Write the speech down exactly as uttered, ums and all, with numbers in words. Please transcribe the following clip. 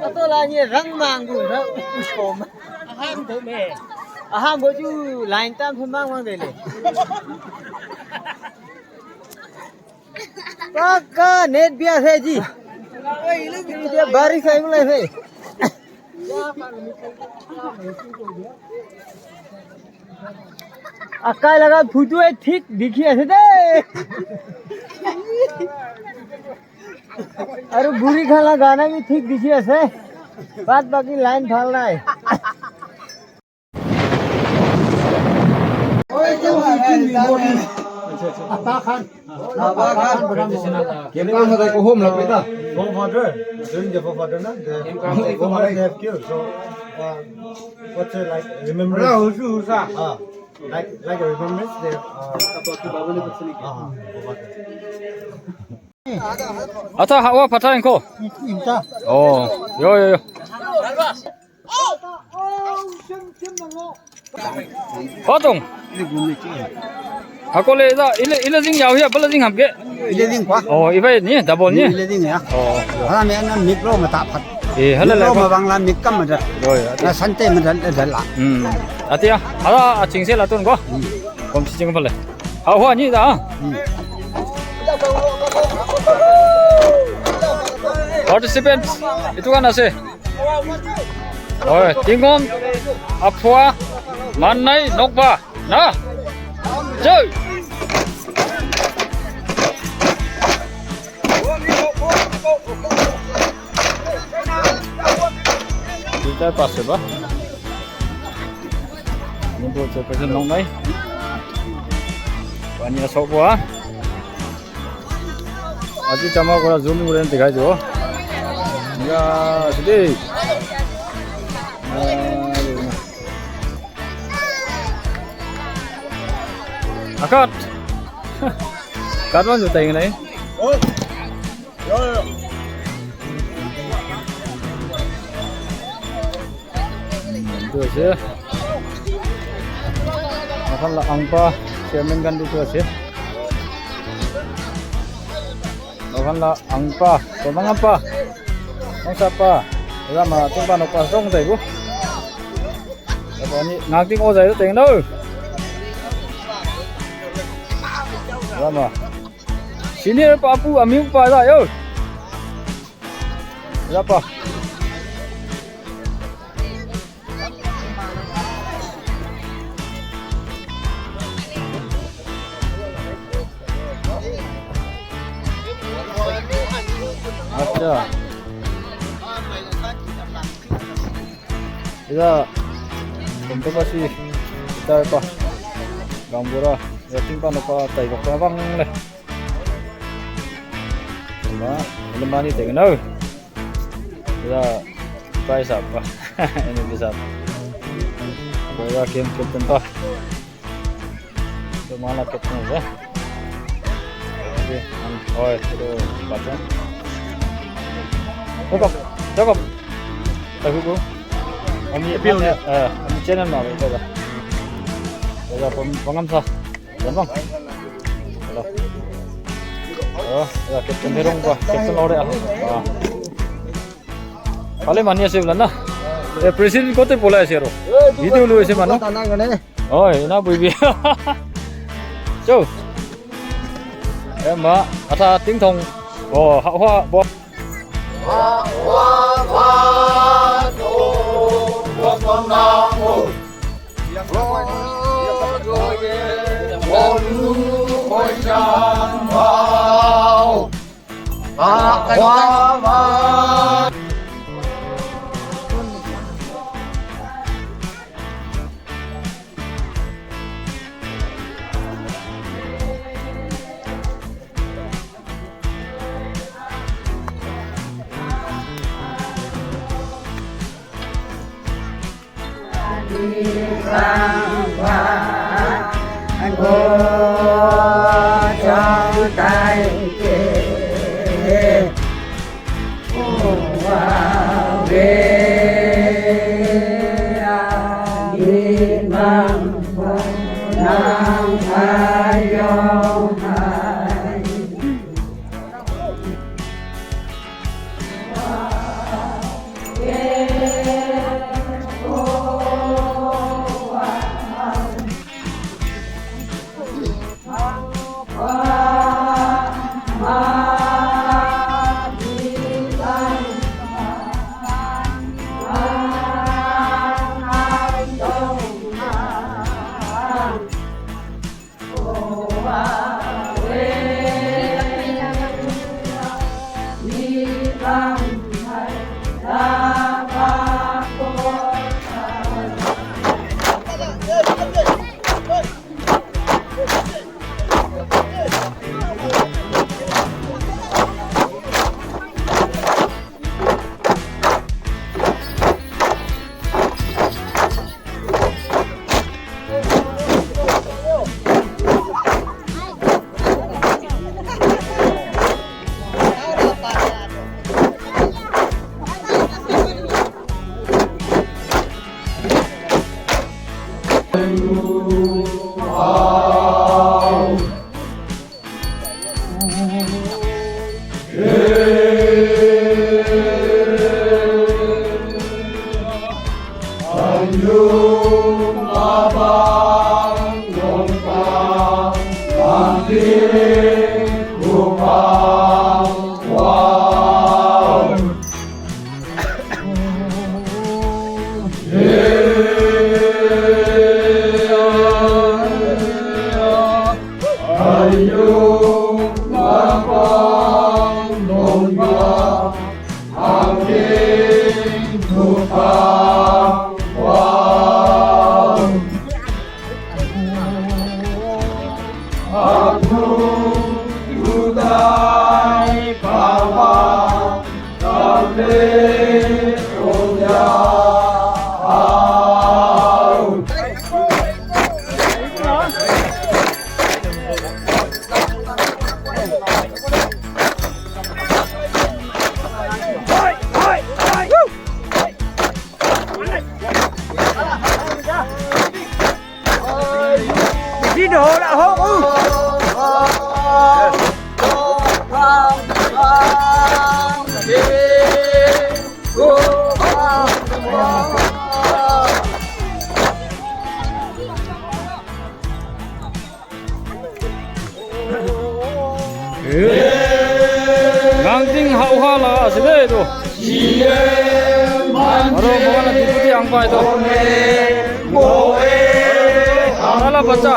Ato la ni rang mang gu ra u shom. Aham bo me. Aham bo ju line tam phe mang mang de le. Paka net bia se ji. Ye baris ai mulai se. Akai laga photo e thik dikhi ase de. Aru buri khala gana bhi thik dikhi ase. Baad baki line phal nai. Apa khan? Apa khan? Kempa sa ko home la peta. Forefather, during the forefather na, the forefather they have killed. So, uh, what's it like? Remembrance. Husu husa. Ah, like like a remembrance. They uh, apa ki baba ne kuch nahi kiya. Ah, forefather. Ata hawa pata inko. Inta. Oh, yo yo yo. Patong. Ako le ila ila ila jing yau hia bala jing ham ke. Ile ding kwa. Oh, ibai ni double ni. Ile ding ya. Oh. Hala me na mik lo ma ta phat. Eh, hala la. Lo ma bang la mik kam ma da. Yo yo. Na sante ma da da la. Hmm. Atia, hala aching se la tun ko. Kom si jing pale. Hau hua ni da. Participants, itu kan ase. Oi, Tingom, Aphua, Mannai, Nokba, na? Jai. Kita pas ba. Ni bo che pa nong nai. Pani asok bo a. Aji chama kora zoom kore dikhai dibo. Ya, sidi. Akat. Kat man juta ingai. Itu ase. Moikhan la angpa, chairman khan bi itu ase. Moikhan la angpa, komang angpa. Angsa pa. Rama, tumpa no pa song tai bu. Apa ni, ngak ting o jai teng no. Rama. Senior pa pu, amiu pa da yo. Rapa. Acha. Ida, controversy, ita pa. Gambura, ya tingpa no pa, tai pa bang le. Ma, ini mani tengno. Ila, prize apa? Ini bisa. Ila, game captain pa. Itu mana captain ya? Oke, oi, itu baca. Cakap, cakap. Tapi bu, kami, eh, kami channel mana itu dah. Ila, pengam sah. Yan bang. Hello. Oh, ya, Captain Herong pa. Captain Lore ah. Ah. Pale mani ase bula na. Eh, president kote bola ase aro. Video lo ase manu. Tana gane. Oi, na buibi. Cho. Eh, ma, ata ting thong. Oh, ha, ha, bo. Ngang ting hau ha la si de tu. Aro mo na diputi ang pai tu. Ala bacha.